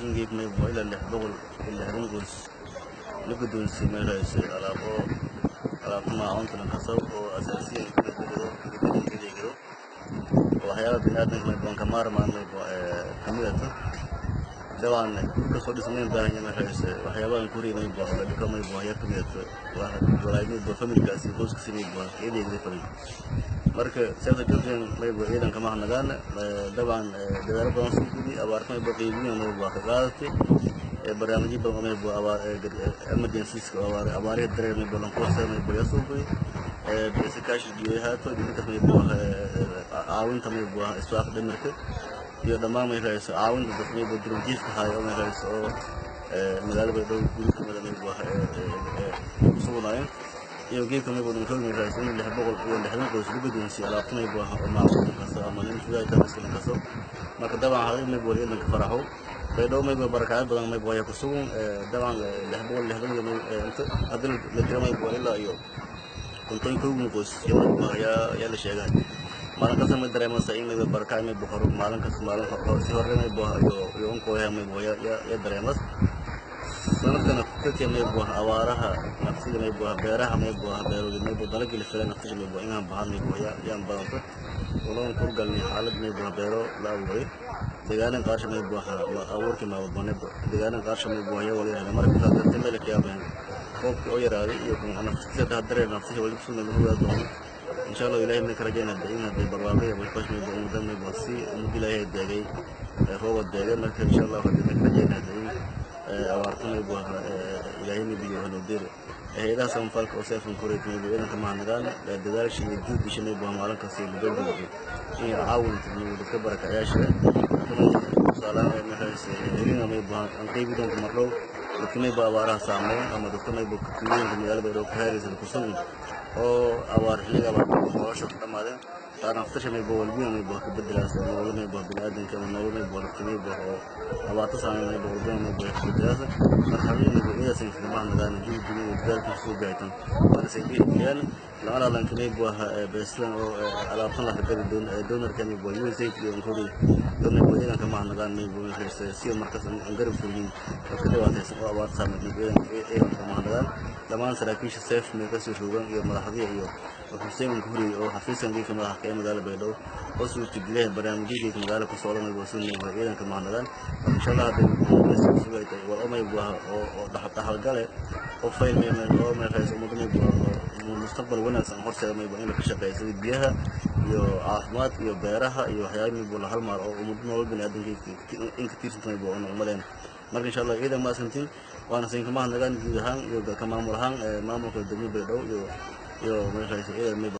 In geek maybo ilaa 660 qoys la guddoonsiiyey meelhays alaabo, alaabta maacuunta lankasaw oo asaasiyan adeegado oo waxyaaba biniaadamka maybo aan ka maarmaan maybo kamid ata. Dabcan guri kasoo dhismayn baahan yahay meelhays waxyaabahan kuri maybo la dhiko maybo ayaa kamid ata walaay maybo familkaasi qoyskasi maybo adeegada faday. Marka Save the Children maybo ciidanka mahadnagaan. Dabcan dadaalo badan soo gudi abaarta maybo qeybiyin maybo ka qaadatay barnaamijyo badan oo maybo abaar emergencies abaarihi dareer maybo lankuwasa maybo yasuubay bese kaash dhiibay haato dhinkas maybo caawinta maybo iswaaq dhimirka iyo dhammaan may raayso caawinta dadka maybo durubjiifka haayo oo may raayso oo magaalada Baydhabo guri kamida maybo kusugunaayeen iyo geedka maybo dhinkoog may raayso in 660 qoys lagu guddoonsiiyo alaabta maybo oo maacuunta kaso ama nin fudaay kaso. Marka dabcan xaqiiq maybo ciidanka faraxo Baydhabo maybo barakacyo badan maybo ayaa ku sugan. Dabcan 660 inta hadii la tiro maybo ilaa iyo 51 qoys ayaa la sheegay. Maalin kasta ma dareemaysa in maybo barakacyo maybo horo maalin kasta maalin si hore maybo iyo unkooyaha maybo ya dareemas. Sanadkan dadka maybo abaaraha nafsiga maybo beeraha maybo beeroodi maybo dalagii la filay naftiisa maybo inaan bahan maybo yaan badanta unoon kurgalnay xaalad maybo beero la abuuray deegaanan qaarsha maybo abuurkii maabadbanayba deegaanan qaarsha maybo ayaa wali helay. Marka saas darteed meel ka yaabeen roobkii oo yaraaday iyo naftiisa dareer naftiisa wali kusoo lagu doono insha Allah. Ilaahay ma ka rajaynaa in hadday barwaaqo iyo bashbash maybo ummadda maybo si ummad Ilaahay deegay rooba deegay. Marka insha Allah hadii ma ka rajaynaa in abaarta maybo Ilaahay maybo hanoo hay-adaha samafalka oo seefan koreet maybo ciidanka mahadnagaan dadaalsha iyo juhdiisha maybo maalin kasta iyo muddo inay caawinta maybo dadka barakacayaasha. Tusaalahaan maybo aan qeybi doonto mardhow dadka maybo abaaraha saameyn ama dadka maybo tuulooyinka magaalada Baydhabo ku heeraysan kusugan oo abaar xilliga abaar nolosha ku dhamaadeen taa naftasha maybo walbiina maybo ka bedelaas nolol maybo biniaadanka ama nolol maybo dadka maybo oo abaarta saameyn maybo walbiina maybo ka bedelaas. Marka xaqiiq maybo ciidaas kaga mahadnagaan juhdiga iyo dadaalka soo gaaytan waana say dhiirigeliyaan lama lanka maybo beeslan oo alaabtan la gadi doonarka maybo USAID iyo nkori maybo ciidanka mahadnagaan maybo si markaas aan garab surmin dadka dhibaataysan oo abaarta saameyn maybo ciidanka mahadnagaan dhammaan saraakiisha seef meel kasoo joogaan iyo madaxdii iyo Xuseen Guri oo xafiiskan geedka madaxa ee magaalada Baydhabo oo suurtageliya barnaamijyada magaalada ku socda maybo sunna ciidanka mahadnagaan. Insha Allah hadda sugaytay war oo maybo oo dhaxalgale oo fayl oo meel rays ummadda maybo oo mustaqbal wanaagsan horseeda maybo in la ka shaqeeyo sida biyaha iyo caafimaad iyo beeraha iyo waxyaabo maybo la halmaar oo ummadda nolol biniaadanka in ka tiirsan maybo oo umaleen. Marka insha Allah ciidan maasantiin waana siinka mahadnagaan guud ahaan iyo ka maamul ahaan maamulka degmada Baydhabo iyo meel rays ciidan maybo.